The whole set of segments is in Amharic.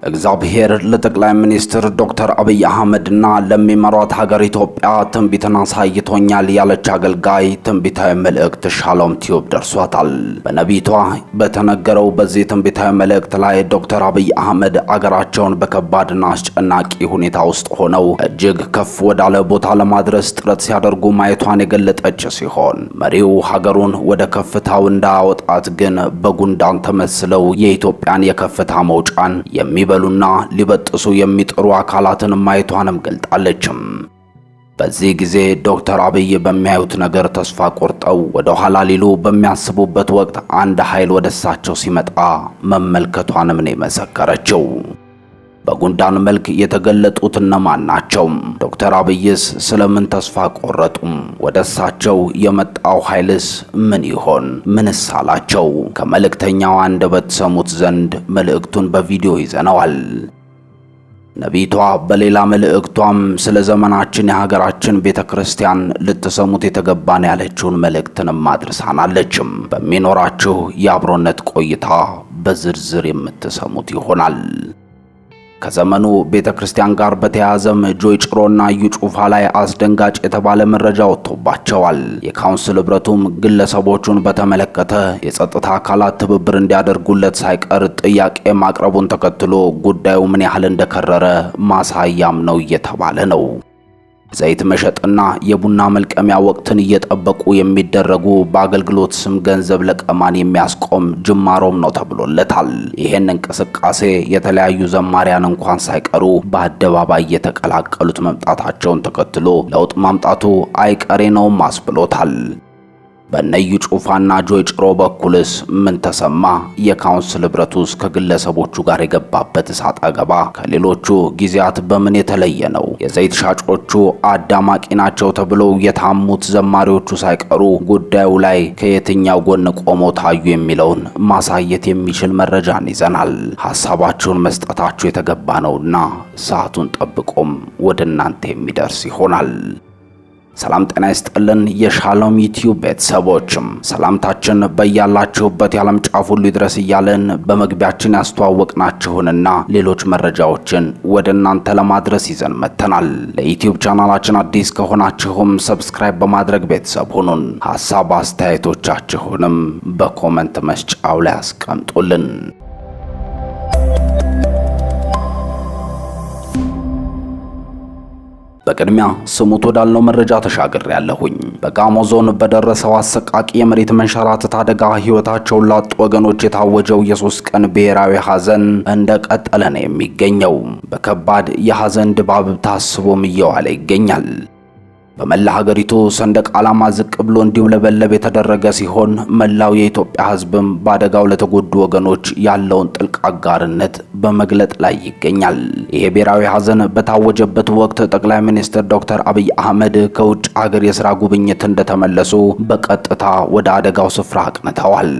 እግዚአብሔር ለጠቅላይ ሚኒስትር ዶክተር አብይ አህመድና ለሚመሯት ሀገር ኢትዮጵያ ትንቢትን አሳይቶኛል ያለች አገልጋይ ትንቢታዊ መልእክት ሻሎም ቲዩብ ደርሷታል። በነቢይቷ በተነገረው በዚህ ትንቢታዊ መልእክት ላይ ዶክተር አብይ አህመድ አገራቸውን በከባድና አስጨናቂ ሁኔታ ውስጥ ሆነው እጅግ ከፍ ወዳለ ቦታ ለማድረስ ጥረት ሲያደርጉ ማየቷን የገለጠች ሲሆን መሪው ሀገሩን ወደ ከፍታው እንዳያወጣት ግን በጉንዳን ተመስለው የኢትዮጵያን የከፍታ መውጫን የሚበሉና ሊበጥሱ የሚጥሩ አካላትን ማየቷንም ገልጣለችም። በዚህ ጊዜ ዶክተር አብይ በሚያዩት ነገር ተስፋ ቆርጠው ወደ ኋላ ሊሉ በሚያስቡበት ወቅት አንድ ኃይል ወደ እሳቸው ሲመጣ መመልከቷንም ነው የመሰከረችው። በጉንዳን መልክ የተገለጡት እነማን ናቸው? ዶክተር አብይስ ስለምን ተስፋ ቆረጡም? ወደ እሳቸው የመጣው ኃይልስ ምን ይሆን? ምንስ አላቸው? ከመልእክተኛው አንደበት ሰሙት ዘንድ መልእክቱን በቪዲዮ ይዘነዋል። ነቢይቷ በሌላ መልእክቷም ስለ ዘመናችን የሀገራችን ቤተ ክርስቲያን ልትሰሙት የተገባን ያለችውን መልእክትንም አድርሳናለችም። በሚኖራችሁ የአብሮነት ቆይታ በዝርዝር የምትሰሙት ይሆናል። ከዘመኑ ቤተ ክርስቲያን ጋር በተያያዘም ጆይ ጭሮና እዩ ጩፋ ላይ አስደንጋጭ የተባለ መረጃ ወጥቶባቸዋል። የካውንስል ህብረቱም ግለሰቦቹን በተመለከተ የጸጥታ አካላት ትብብር እንዲያደርጉለት ሳይቀር ጥያቄ ማቅረቡን ተከትሎ ጉዳዩ ምን ያህል እንደከረረ ማሳያም ነው እየተባለ ነው። ዘይት መሸጥና የቡና መልቀሚያ ወቅትን እየጠበቁ የሚደረጉ በአገልግሎት ስም ገንዘብ ለቀማን የሚያስቆም ጅማሮም ነው ተብሎለታል። ይህን እንቅስቃሴ የተለያዩ ዘማሪያን እንኳን ሳይቀሩ በአደባባይ እየተቀላቀሉት መምጣታቸውን ተከትሎ ለውጥ ማምጣቱ አይቀሬ ነውም አስብሎታል። በነዩ ጩፋና ጆይ ጭሮ በኩልስ ምን ተሰማ? የካውንስል ህብረቱ ውስጥ ከግለሰቦቹ ጋር የገባበት እሳት አገባ ከሌሎቹ ጊዜያት በምን የተለየ ነው? የዘይት ሻጮቹ አዳማቂ ናቸው ተብለው የታሙት ዘማሪዎቹ ሳይቀሩ ጉዳዩ ላይ ከየትኛው ጎን ቆመው ታዩ የሚለውን ማሳየት የሚችል መረጃን ይዘናል። ሀሳባችሁን መስጠታችሁ የተገባ ነውና ሰዓቱን ጠብቆም ወደ እናንተ የሚደርስ ይሆናል። ሰላም ጤና ይስጥልን። የሻሎም ዩቲዩብ ቤተሰቦችም ሰላምታችን በያላችሁበት የዓለም ጫፍ ሁሉ ይድረስ እያልን በመግቢያችን ያስተዋወቅናችሁንና ሌሎች መረጃዎችን ወደ እናንተ ለማድረስ ይዘን መጥተናል። ለዩቲዩብ ቻናላችን አዲስ ከሆናችሁም subscribe በማድረግ ቤተሰብ ሁኑን። ሀሳብ አስተያየቶቻችሁንም በ comment መስጫው ላይ አስቀምጡልን። በቅድሚያ ስሙት ወዳልነው መረጃ ተሻግሬ ያለሁኝ። በጋሞ ዞን በደረሰው አሰቃቂ የመሬት መንሸራተት አደጋ ሕይወታቸውን ላጡ ወገኖች የታወጀው የ3 ቀን ብሔራዊ ሐዘን እንደቀጠለ ነው የሚገኘው። በከባድ የሐዘን ድባብ ታስቦም እየዋለ ይገኛል። በመላ ሀገሪቱ ሰንደቅ ዓላማ ዝቅ ብሎ እንዲውለበለብ የተደረገ ሲሆን መላው የኢትዮጵያ ሕዝብም በአደጋው ለተጎዱ ወገኖች ያለውን ጥልቅ አጋርነት በመግለጥ ላይ ይገኛል። ይሄ ብሔራዊ ሐዘን በታወጀበት ወቅት ጠቅላይ ሚኒስትር ዶክተር አብይ አህመድ ከውጭ ሀገር የስራ ጉብኝት እንደተመለሱ በቀጥታ ወደ አደጋው ስፍራ አቅንተዋል።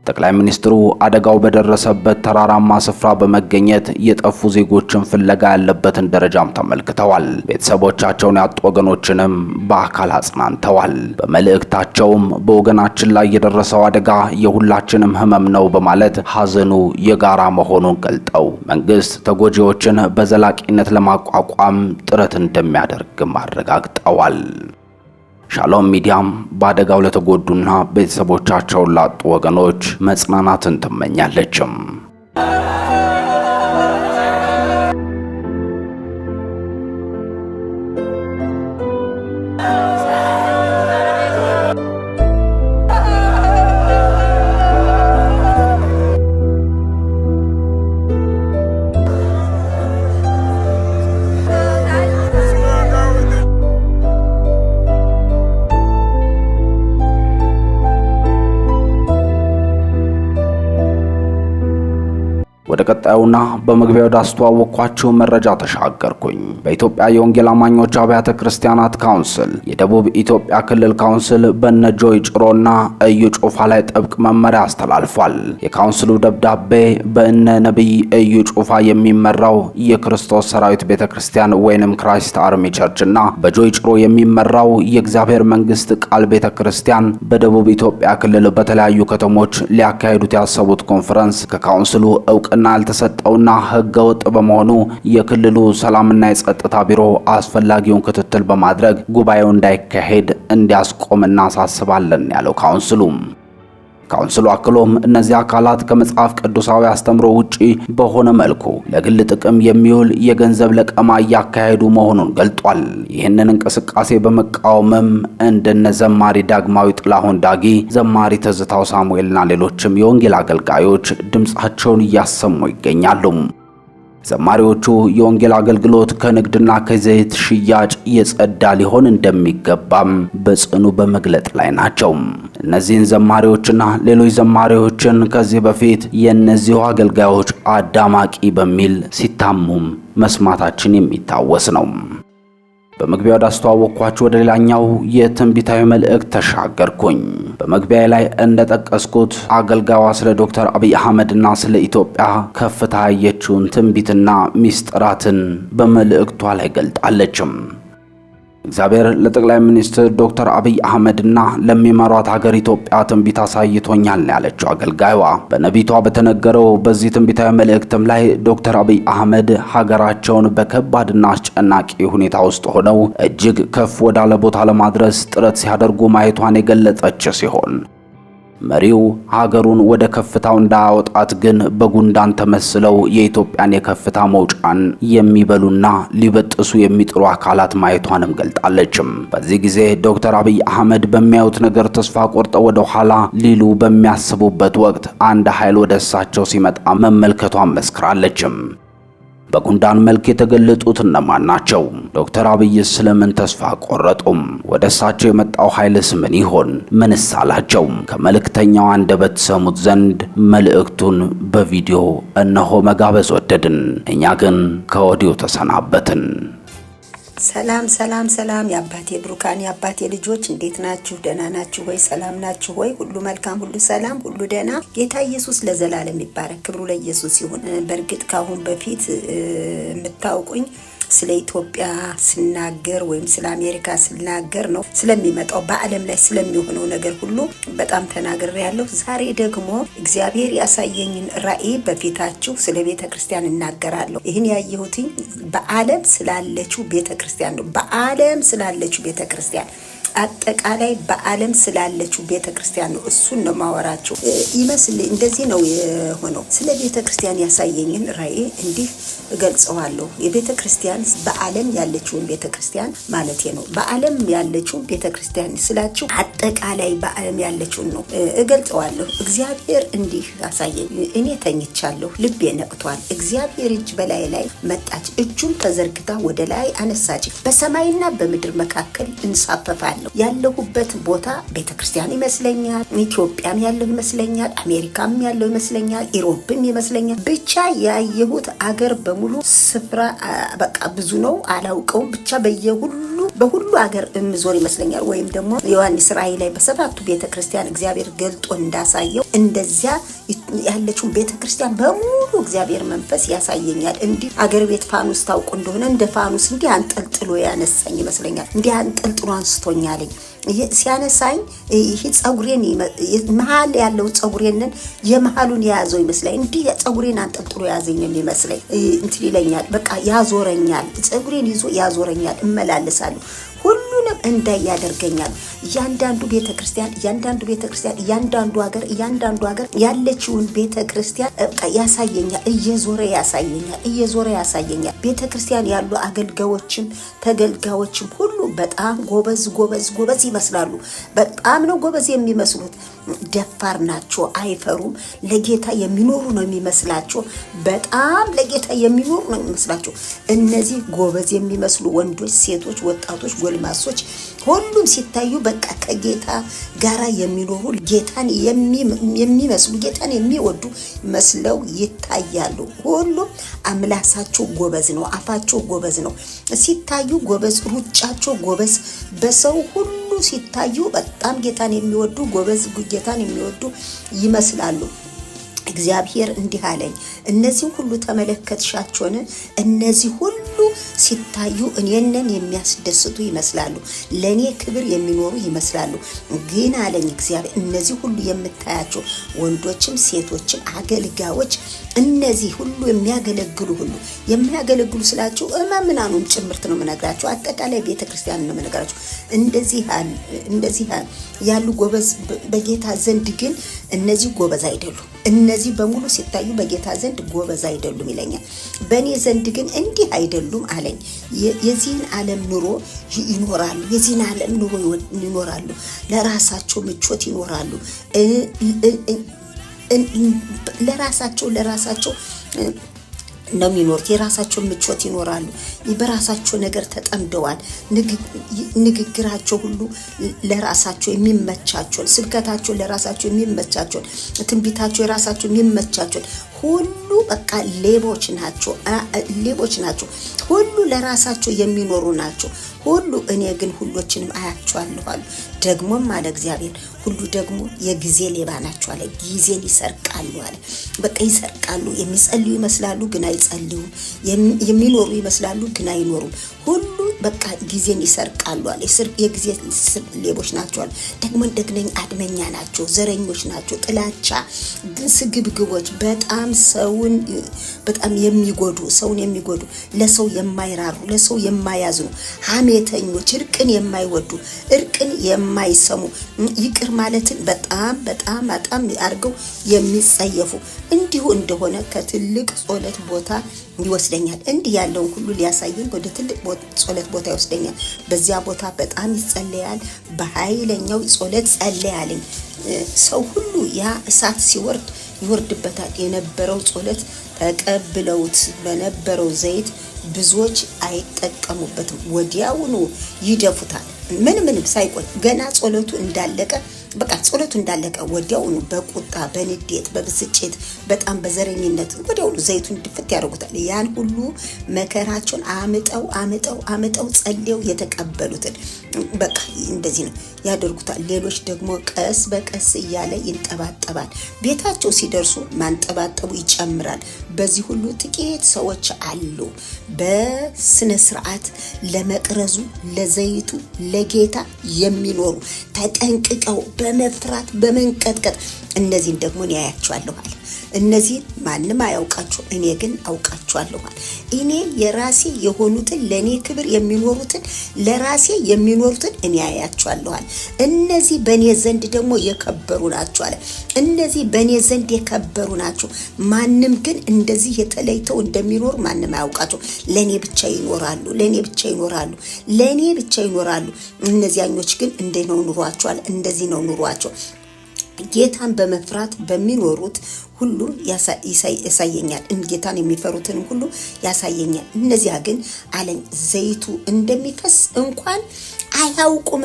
ጠቅላይ ሚኒስትሩ አደጋው በደረሰበት ተራራማ ስፍራ በመገኘት የጠፉ ዜጎችን ፍለጋ ያለበትን ደረጃም ተመልክተዋል። ቤተሰቦቻቸውን ያጡ ወገኖችንም በአካል አጽናንተዋል። በመልእክታቸውም በወገናችን ላይ የደረሰው አደጋ የሁላችንም ሕመም ነው በማለት ሐዘኑ የጋራ መሆኑን ገልጠው መንግስት ተጎጂዎችን በዘላቂነት ለማቋቋም ጥረት እንደሚያደርግም አረጋግጠዋል። ሻሎም ሚዲያም በአደጋው ለተጎዱና ቤተሰቦቻቸውን ላጡ ወገኖች መጽናናትን ትመኛለችም። ወደ ቀጣዩና በመግቢያው ወዳስተዋወቅኳችሁ መረጃ ተሻገርኩኝ። በኢትዮጵያ የወንጌል አማኞች አብያተ ክርስቲያናት ካውንስል የደቡብ ኢትዮጵያ ክልል ካውንስል በነ ጆይ ጭሮና እዩ ጩፋ ላይ ጥብቅ መመሪያ አስተላልፏል። የካውንስሉ ደብዳቤ በእነ ነቢይ እዩ ጩፋ የሚመራው የክርስቶስ ሰራዊት ቤተ ክርስቲያን ወይንም Christ Army Church እና በጆይ ጭሮ የሚመራው የእግዚአብሔር መንግስት ቃል ቤተ ክርስቲያን በደቡብ ኢትዮጵያ ክልል በተለያዩ ከተሞች ሊያካሂዱት ያሰቡት ኮንፈረንስ ከካውንስሉ እውቅና እውቅና ያልተሰጠውና ህገወጥ በመሆኑ የክልሉ ሰላምና የጸጥታ ቢሮ አስፈላጊውን ክትትል በማድረግ ጉባኤው እንዳይካሄድ እንዲያስቆም እናሳስባለን ያለው ካውንስሉ አክሎም እነዚህ አካላት ከመጽሐፍ ቅዱሳዊ አስተምሮ ውጪ በሆነ መልኩ ለግል ጥቅም የሚውል የገንዘብ ለቀማ እያካሄዱ መሆኑን ገልጧል። ይህንን እንቅስቃሴ በመቃወምም እንደነ ዘማሪ ዳግማዊ ጥላሁን ዳጊ፣ ዘማሪ ትዝታው ሳሙኤልና ሌሎችም የወንጌል አገልጋዮች ድምፃቸውን እያሰሙ ይገኛሉ። ዘማሪዎቹ የወንጌል አገልግሎት ከንግድና ከዘይት ሽያጭ የጸዳ ሊሆን እንደሚገባም በጽኑ በመግለጥ ላይ ናቸው። እነዚህን ዘማሪዎችና ሌሎች ዘማሪዎችን ከዚህ በፊት የእነዚሁ አገልጋዮች አዳማቂ በሚል ሲታሙም መስማታችን የሚታወስ ነው። በመግቢያው ወዳስተዋወቅኳችሁ ወደ ሌላኛው የትንቢታዊ መልእክት ተሻገርኩኝ። በመግቢያ ላይ እንደጠቀስኩት አገልጋዋ ስለ ዶክተር አብይ አህመድና ስለ ኢትዮጵያ ከፍታ ያየችውን ትንቢትና ሚስጥራትን በመልእክቷ ላይ ገልጣለችም። እግዚአብሔር ለጠቅላይ ሚኒስትር ዶክተር አብይ አህመድና ለሚመሯት ሀገር ኢትዮጵያ ትንቢት አሳይቶኛል ያለችው አገልጋይዋ በነቢቷ በተነገረው በዚህ ትንቢታዊ መልእክትም ላይ ዶክተር አብይ አህመድ ሀገራቸውን በከባድና አስጨናቂ ሁኔታ ውስጥ ሆነው እጅግ ከፍ ወዳለ ቦታ ለማድረስ ጥረት ሲያደርጉ ማየቷን የገለጸች ሲሆን መሪው ሀገሩን ወደ ከፍታው እንዳያወጣት ግን በጉንዳን ተመስለው የኢትዮጵያን የከፍታ መውጫን የሚበሉና ሊበጥሱ የሚጥሩ አካላት ማየቷንም ገልጣለችም። በዚህ ጊዜ ዶክተር አብይ አህመድ በሚያዩት ነገር ተስፋ ቆርጠው ወደ ኋላ ሊሉ በሚያስቡበት ወቅት አንድ ኃይል ወደ እሳቸው ሲመጣ መመልከቷን መስክራለችም። በጉንዳን መልክ የተገለጡት እነማን ናቸው? ዶክተር አብይ ስለምን ተስፋ ቆረጡም? ወደ እሳቸው የመጣው ኃይልስ ምን ይሆን? ምንስ አላቸው? ከመልእክተኛው አንደበት ሰሙት ዘንድ መልእክቱን በቪዲዮ እነሆ መጋበዝ ወደድን። እኛ ግን ከወዲሁ ተሰናበትን። ሰላም ሰላም ሰላም፣ የአባቴ ብሩካን የአባቴ ልጆች እንዴት ናችሁ? ደህና ናችሁ ወይ? ሰላም ናችሁ ወይ? ሁሉ መልካም፣ ሁሉ ሰላም፣ ሁሉ ደህና። ጌታ ኢየሱስ ለዘላለም ይባረክ። ክብሩ ለኢየሱስ ይሁን። በእርግጥ ካሁን በፊት የምታውቁኝ ስለ ኢትዮጵያ ስናገር ወይም ስለ አሜሪካ ስናገር ነው። ስለሚመጣው በዓለም ላይ ስለሚሆነው ነገር ሁሉ በጣም ተናግሬ ያለሁ። ዛሬ ደግሞ እግዚአብሔር ያሳየኝን ራእይ በፊታችሁ ስለ ቤተ ክርስቲያን እናገራለሁ። ይህን ያየሁትኝ በዓለም ስላለችው ቤተ ክርስቲያን ነው። በዓለም ስላለችው ቤተ ክርስቲያን አጠቃላይ በዓለም ስላለችው ቤተ ክርስቲያን ነው። እሱን ነው ማወራቸው ይመስል እንደዚህ ነው የሆነው። ስለ ቤተ ክርስቲያን ያሳየኝን ራእይ እንዲህ እገልጸዋለሁ። የቤተ ክርስቲያን በዓለም ያለችውን ቤተ ክርስቲያን ማለት ነው። በዓለም ያለችውን ቤተ ክርስቲያን ስላችሁ አጠቃላይ በዓለም ያለችውን ነው እገልጸዋለሁ። እግዚአብሔር እንዲህ አሳየኝ። እኔ ተኝቻለሁ፣ ልቤ ነቅቷል። እግዚአብሔር እጅ በላይ ላይ መጣች፣ እጁም ተዘርግታ ወደ ላይ አነሳች። በሰማይና በምድር መካከል እንሳፈፋለሁ። ያለሁበት ቦታ ቤተ ክርስቲያን ይመስለኛል፣ ኢትዮጵያም ያለሁ ይመስለኛል፣ አሜሪካም ያለሁ ይመስለኛል፣ ኢሮብም ይመስለኛል። ብቻ ያየሁት አገር በሙሉ ስፍራ በቃ ብዙ ነው፣ አላውቀውም። ብቻ በየሁሉ በሁሉ አገር እምዞር ይመስለኛል። ወይም ደግሞ ዮሐንስ ራእይ ላይ በሰባቱ ቤተ ክርስቲያን እግዚአብሔር ገልጦ እንዳሳየው እንደዚያ ያለችውን ቤተ ክርስቲያን በሙሉ እግዚአብሔር መንፈስ ያሳየኛል። እንዲህ አገር ቤት ፋኑስ ታውቁ እንደሆነ እንደ ፋኑስ እንዲህ አንጠልጥሎ ያነሳኝ ይመስለኛል። እንዲህ አንጠልጥሎ አንስቶኛለኝ። ሲያነሳኝ ይሄ ጸጉሬን መሀል ያለውን ጸጉሬንን የመሀሉን የያዘው ይመስለኝ። እንዲህ ጸጉሬን አንጠልጥሎ የያዘኝ የሚመስለኝ እንትን ይለኛል። በቃ ያዞረኛል። ጸጉሬን ይዞ ያዞረኛል። እመላለሳለሁ። ሁሉንም እንዳይ ያደርገኛል። እያንዳንዱ ቤተ ክርስቲያን እያንዳንዱ ቤተ ክርስቲያን እያንዳንዱ ሀገር እያንዳንዱ ሀገር ያለችውን ቤተ ክርስቲያን ያሳየኛል። እየዞረ ያሳየኛል። እየዞረ ያሳየኛል። ቤተ ክርስቲያን ያሉ አገልጋዮችም ተገልጋዮችም ሁሉ በጣም ጎበዝ ጎበዝ ጎበዝ ይመስላሉ። በጣም ነው ጎበዝ የሚመስሉት። ደፋር ናቸው፣ አይፈሩም። ለጌታ የሚኖሩ ነው የሚመስላቸው። በጣም ለጌታ የሚኖሩ ነው የሚመስላቸው። እነዚህ ጎበዝ የሚመስሉ ወንዶች፣ ሴቶች፣ ወጣቶች፣ ጎልማሶች ሁሉም ሲታዩ በቃ ከጌታ ጋራ የሚኖሩ ጌታን የሚመስሉ ጌታን የሚወዱ መስለው ይታያሉ። ሁሉም አምላሳቸው ጎበዝ ነው፣ አፋቸው ጎበዝ ነው። ሲታዩ ጎበዝ፣ ሩጫቸው ጎበዝ፣ በሰው ሁሉ ሲታዩ በጣም ጌታን የሚወዱ ጎበዝ፣ ጌታን የሚወዱ ይመስላሉ። እግዚአብሔር እንዲህ አለኝ፣ እነዚህ ሁሉ ተመለከትሻቸውን? እነዚህ ሁሉ ሲታዩ እኔንን የሚያስደስቱ ይመስላሉ፣ ለእኔ ክብር የሚኖሩ ይመስላሉ። ግን አለኝ እግዚአብሔር፣ እነዚህ ሁሉ የምታያቸው ወንዶችም ሴቶችም አገልጋዮች እነዚህ ሁሉ የሚያገለግሉ ሁሉ የሚያገለግሉ ስላቸው ምእመናኑም ጭምርት ነው የምነግራቸው። አጠቃላይ ቤተ ክርስቲያን ነው የምነግራቸው። እንደዚህ ያሉ ጎበዝ በጌታ ዘንድ ግን እነዚህ ጎበዝ አይደሉም። እነዚህ በሙሉ ሲታዩ በጌታ ዘንድ ጎበዝ አይደሉም ይለኛል። በእኔ ዘንድ ግን እንዲህ አይደሉም አለኝ። የዚህን ዓለም ኑሮ ይኖራሉ። የዚህን ዓለም ኑሮ ይኖራሉ። ለራሳቸው ምቾት ይኖራሉ። ለራሳቸው ነው የሚኖሩት። የራሳቸው ምቾት ይኖራሉ። በራሳቸው ነገር ተጠምደዋል። ንግግራቸው ሁሉ ለራሳቸው የሚመቻቸውን፣ ስብከታቸው ለራሳቸው የሚመቻቸውን፣ ትንቢታቸው የራሳቸው የሚመቻቸውን ሁሉ በቃ ሌቦች ናቸው፣ ሌቦች ናቸው። ሁሉ ለራሳቸው የሚኖሩ ናቸው ሁሉ። እኔ ግን ሁሎችንም አያቸዋለሁ አሉ። ደግሞም አለ እግዚአብሔር ሁሉ ደግሞ የጊዜ ሌባ ናቸው አለ። ጊዜን ይሰርቃሉ አለ። በቃ ይሰርቃሉ። የሚጸልዩ ይመስላሉ ግን አይጸልዩም። የሚኖሩ ይመስላሉ ግን አይኖሩም። ሁሉ በቃ ጊዜን ይሰርቃሉ አለ። የጊዜ ሌቦች ናቸው አለ። ደግሞ እንደግነኝ አድመኛ ናቸው፣ ዘረኞች ናቸው፣ ጥላቻ፣ ስግብግቦች፣ በጣም ሰውን በጣም የሚጎዱ ሰውን የሚጎዱ ለሰው የማይራሩ ለሰው የማያዝኑ ሐሜተኞች፣ እርቅን የማይወዱ እርቅን የማይሰሙ ይቅር ማለትን በጣም በጣም በጣም አድርገው የሚጸየፉ እንዲሁ እንደሆነ ከትልቅ ጸሎት ቦታ ይወስደኛል። እንዲህ ያለውን ሁሉ ሊያሳየኝ ወደ ትልቅ ጸሎት ቦታ ይወስደኛል። በዚያ ቦታ በጣም ይጸለያል። በኃይለኛው ጸሎት ጸለያለኝ። ሰው ሁሉ ያ እሳት ሲወርድ ይወርድበታል። የነበረው ጸሎት ተቀብለውት በነበረው ዘይት ብዙዎች አይጠቀሙበትም። ወዲያውኑ ይደፉታል። ምንም ምንም ሳይቆይ ገና ጸሎቱ እንዳለቀ በቃ ጸሎቱ እንዳለቀ ወዲያውኑ በቁጣ በንዴት በብስጭት በጣም በዘረኝነት ወዲያውኑ ዘይቱን ድፍት ያደርጉታል። ያን ሁሉ መከራቸውን አምጠው አምጠው አምጠው ጸልየው የተቀበሉትን በቃ እንደዚህ ነው ያደርጉታል። ሌሎች ደግሞ ቀስ በቀስ እያለ ይንጠባጠባል። ቤታቸው ሲደርሱ ማንጠባጠቡ ይጨምራል። በዚህ ሁሉ ጥቂት ሰዎች አሉ በስነ ስርዓት ለመቅረዙ ለዘይቱ ለጌታ የሚኖሩ ተጠንቅቀው በመፍራት በመንቀጥቀጥ። እነዚህን ደግሞ እኔ አያቸዋለሁ አለ። እነዚህን ማንም አያውቃቸው፣ እኔ ግን አውቃቸዋለሁ አለ። እኔ የራሴ የሆኑትን ለእኔ ክብር የሚኖሩትን ለራሴ የሚኖሩትን እኔ አያቸዋለሁ አለ። እነዚህ በእኔ ዘንድ ደግሞ የከበሩ ናቸው አለ። እነዚህ በእኔ ዘንድ የከበሩ ናቸው። ማንም ግን እንደዚህ የተለይተው እንደሚኖሩ ማንም አያውቃቸው። ለእኔ ብቻ ይኖራሉ፣ ለእኔ ብቻ ይኖራሉ፣ ለእኔ ብቻ ይኖራሉ። እነዚያኞች ግን እንደ ነው ኑሯቸዋል፣ እንደዚህ ነው ኑሯቸው። ጌታን በመፍራት በሚኖሩት ሁሉ ያሳየኛል። ጌታን የሚፈሩትንም ሁሉ ያሳየኛል። እነዚያ ግን አለኝ ዘይቱ እንደሚፈስ እንኳን አያውቁም።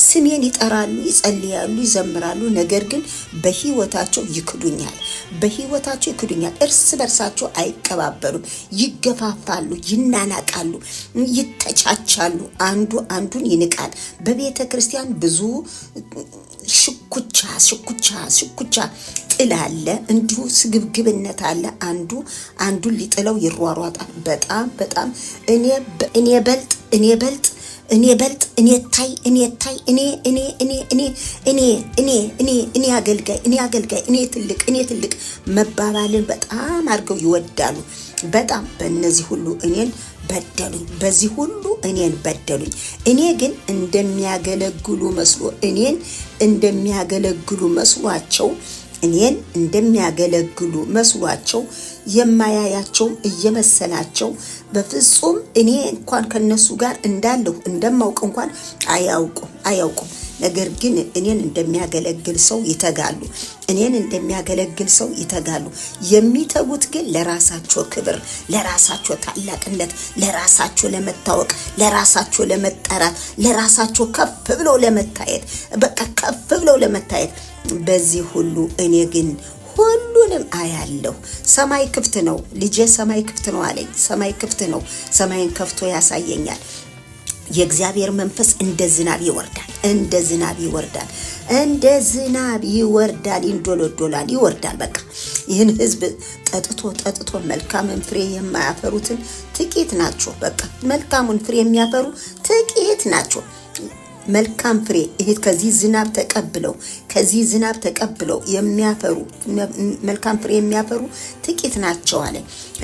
ስሜን ይጠራሉ፣ ይጸልያሉ፣ ይዘምራሉ፣ ነገር ግን በሕይወታቸው ይክዱኛል። በሕይወታቸው ይክዱኛል። እርስ በርሳቸው አይቀባበሉም። ይገፋፋሉ፣ ይናናቃሉ፣ ይተቻቻሉ። አንዱ አንዱን ይንቃል። በቤተ ክርስቲያን ብዙ ሽኩቻ ሽኩቻ ሽኩቻ ጥል አለ፣ እንዲሁ ስግብግብነት አለ። አንዱ አንዱን ሊጥለው ይሯሯጣል። በጣም በጣም እኔ በልጥ እኔ በልጥ እኔ በልጥ እኔ ታይ እኔ ታይ እኔ እኔ እኔ እኔ እኔ እኔ እኔ እኔ አገልጋይ እኔ አገልጋይ እኔ ትልቅ እኔ ትልቅ መባባልን በጣም አድርገው ይወዳሉ። በጣም በእነዚህ ሁሉ እኔን በደሉኝ፣ በዚህ ሁሉ እኔን በደሉኝ። እኔ ግን እንደሚያገለግሉ መስሎ እኔን እንደሚያገለግሉ መስሏቸው እኔን እንደሚያገለግሉ መስሏቸው የማያያቸውም እየመሰላቸው በፍጹም እኔ እንኳን ከነሱ ጋር እንዳለሁ እንደማውቅ እንኳን አያውቁም አያውቁም። ነገር ግን እኔን እንደሚያገለግል ሰው ይተጋሉ። እኔን እንደሚያገለግል ሰው ይተጋሉ። የሚተጉት ግን ለራሳቸው ክብር፣ ለራሳቸው ታላቅነት፣ ለራሳቸው ለመታወቅ፣ ለራሳቸው ለመጠራት፣ ለራሳቸው ከፍ ብለው ለመታየት፣ በቃ ከፍ ብለው ለመታየት። በዚህ ሁሉ እኔ ግን ሁሉንም አያለሁ። ሰማይ ክፍት ነው ልጄ፣ ሰማይ ክፍት ነው አለኝ። ሰማይ ክፍት ነው። ሰማይን ከፍቶ ያሳየኛል። የእግዚአብሔር መንፈስ እንደ ዝናብ ይወርዳል፣ እንደ ዝናብ ይወርዳል፣ እንደ ዝናብ ይወርዳል፣ ይንዶሎዶላል፣ ይወርዳል። በቃ ይህን ሕዝብ ጠጥቶ ጠጥቶ መልካምን ፍሬ የማያፈሩትን ጥቂት ናቸው። በቃ መልካሙን ፍሬ የሚያፈሩ ጥቂት ናቸው። መልካም ፍሬ ይሄ ከዚህ ዝናብ ተቀብለው ከዚህ ዝናብ ተቀብለው የሚያፈሩ መልካም ፍሬ የሚያፈሩ ጥቂት ናቸው አለ።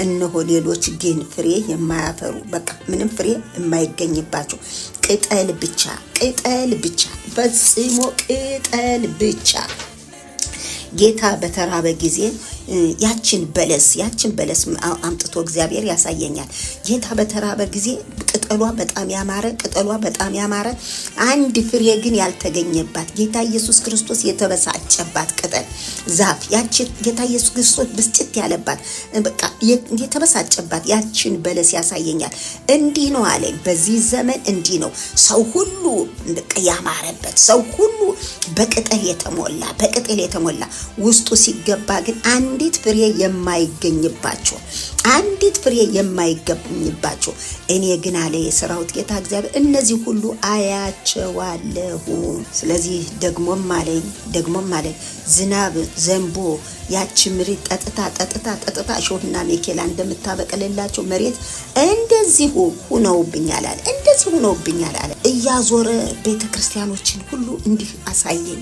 እነሆ ሌሎች ግን ፍሬ የማያፈሩ፣ በቃ ምንም ፍሬ የማይገኝባቸው፣ ቅጠል ብቻ፣ ቅጠል ብቻ፣ ፈጽሞ ቅጠል ብቻ። ጌታ በተራበ ጊዜ ያችን በለስ አምጥቶ እግዚአብሔር ያሳየኛል። ጌታ በተራበ ጊዜ ቅጠሏ በጣም ያማረ፣ ቅጠሏ በጣም ያማረ፣ አንድ ፍሬ ግን ያልተገኘባት፣ ጌታ ኢየሱስ ክርስቶስ የተበሳጨባት ቅጠል ዛፍ፣ ያቺ ጌታ ኢየሱስ ክርስቶስ ብስጭት ያለባት፣ በቃ የተበሳጨባት ያችን በለስ ያሳየኛል። እንዲህ ነው አለኝ። በዚህ ዘመን እንዲህ ነው። ሰው ሁሉ በቃ ያማረበት፣ ሰው ሁሉ በቅጠል የተሞላ፣ በቅጠል የተሞላ፣ ውስጡ ሲገባ ግን አንዲት ፍሬ የማይገኝባቸው፣ አንዲት ፍሬ የማይገኝባቸው። እኔ ግን አለ የሰራዊት ጌታ እግዚአብሔር፣ እነዚህ ሁሉ አያቸዋለሁ። ስለዚህ ደግሞም አለኝ፣ ዝናብ ዘንቦ ያቺ መሬት ጠጥታ ጠጥታ ጠጥታ እሾህና አሜኬላ እንደምታበቅልላቸው መሬት እንደዚሁ ሁነውብኛል አለ። እንደዚሁ ሁነውብኛል አለ። እያዞረ ቤተ ክርስቲያኖችን ሁሉ እንዲህ አሳየኝ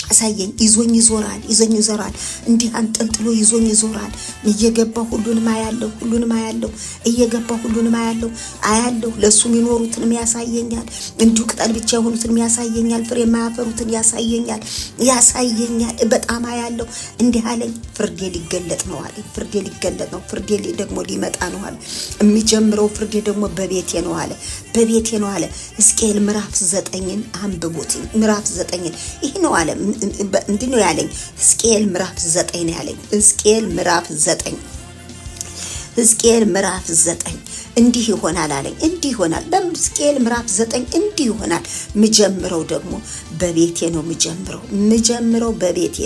አሳየኝ። ይዞኝ ይዞራል፣ ይዞኝ ይዞራል፣ እንዲህ አንጠልጥሎ ይዞኝ ይዞራል። እየገባ ሁሉንም አያለሁ፣ ሁሉንም አያለሁ፣ እየገባ ሁሉንም አያለሁ አያለሁ። ለእሱ የሚኖሩትንም ያሳየኛል፣ እንዲሁ ቅጠል ብቻ የሆኑትንም ያሳየኛል፣ ፍሬ የማያፈሩትን ያሳየኛል፣ ያሳየኛል። በጣም አያለሁ። እንዲህ አለኝ፣ ፍርዴ ሊገለጥ ነው አለ። ፍርዴ ሊገለጥ ነው፣ ፍርዴ ደግሞ ሊመጣ ነው አለ። የሚጀምረው ፍርዴ ደግሞ በቤቴ ነው አለ፣ በቤቴ ነው አለ። ሕዝቅኤል ምዕራፍ 9ን አንብቡት። ምዕራፍ 9ን ይህ ነው አለ። እንዲህ ነው ያለኝ። ሕዝቅኤል ምዕራፍ 9 ነው ያለኝ። ሕዝቅኤል ምዕራፍ 9፣ ሕዝቅኤል ምዕራፍ 9 እንዲህ ይሆናል አለኝ። እንዲህ ይሆናል። በሕዝቅኤል ምዕራፍ 9 እንዲህ ይሆናል። ምጀምረው ደግሞ በቤቴ ነው ምጀምረው፣ ምጀምረው በቤቴ፣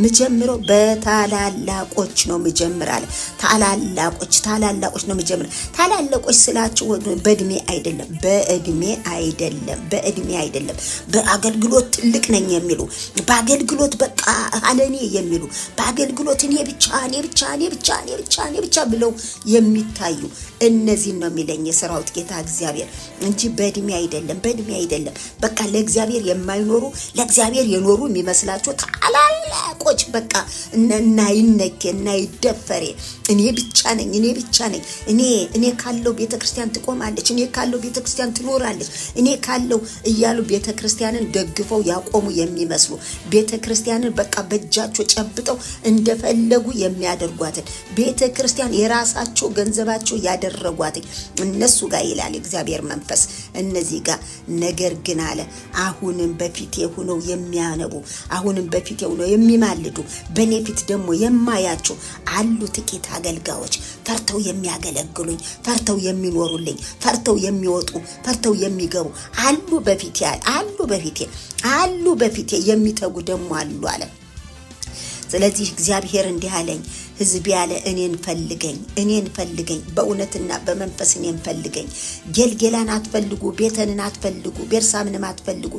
ምጀምረው በታላላቆች ነው ምጀምር አለ። ታላላቆች፣ ታላላቆች ነው ምጀምር። ታላላቆች ስላችሁ በእድሜ አይደለም፣ በእድሜ አይደለም፣ በእድሜ አይደለም። በአገልግሎት ትልቅ ነኝ የሚሉ፣ በአገልግሎት በቃ አለኔ የሚሉ፣ በአገልግሎት እኔ ብቻ፣ እኔ ብቻ፣ እኔ ብቻ፣ እኔ ብቻ፣ እኔ ብቻ ብለው የሚታዩ እነዚህን ነው የሚለኝ የሰራዊት ጌታ እግዚአብሔር እንጂ በእድሜ አይደለም፣ በእድሜ አይደለም። በቃ ለእግዚአብሔር የማይኖሩ፣ ለእግዚአብሔር የኖሩ የሚመስላቸው ታላላቆች፣ በቃ እናይነኬ እናይደፈሬ፣ እኔ ብቻ ነኝ፣ እኔ ብቻ ነኝ፣ እኔ ካለሁ ቤተ ክርስቲያን ትቆማለች፣ እኔ ካለሁ ቤተ ክርስቲያን ትኖራለች፣ እኔ ካለሁ እያሉ ቤተ ክርስቲያንን ደግፈው ያቆሙ የሚመስሉ፣ ቤተ ክርስቲያንን በቃ በእጃቸው ጨብጠው እንደፈለጉ የሚያደርጓትን፣ ቤተ ክርስቲያን የራሳቸው ገንዘባቸው ያደረጓትን እነሱ ጋር ይላል እግዚአብሔር መንፈስ እነዚህ ጋር። ነገር ግን አለ፣ አሁንም በፊቴ ሆነው የሚያነቡ፣ አሁንም በፊቴ ሆነው የሚማልዱ፣ በእኔ ፊት ደግሞ የማያቸው አሉ ጥቂት አገልጋዮች፣ ፈርተው የሚያገለግሉኝ፣ ፈርተው የሚኖሩልኝ፣ ፈርተው የሚወጡ፣ ፈርተው የሚገቡ አሉ፣ በፊቴ አሉ፣ በፊቴ አሉ፣ በፊቴ የሚተጉ ደግሞ አሉ አለ። ስለዚህ እግዚአብሔር እንዲህ አለኝ፣ ሕዝቤ አለ፣ እኔን ፈልገኝ፣ እኔን ፈልገኝ፣ በእውነትና በመንፈስ እኔን ፈልገኝ። ጌልጌላን አትፈልጉ፣ ቤተልን አትፈልጉ፣ ቤርሳምንም አትፈልጉ፣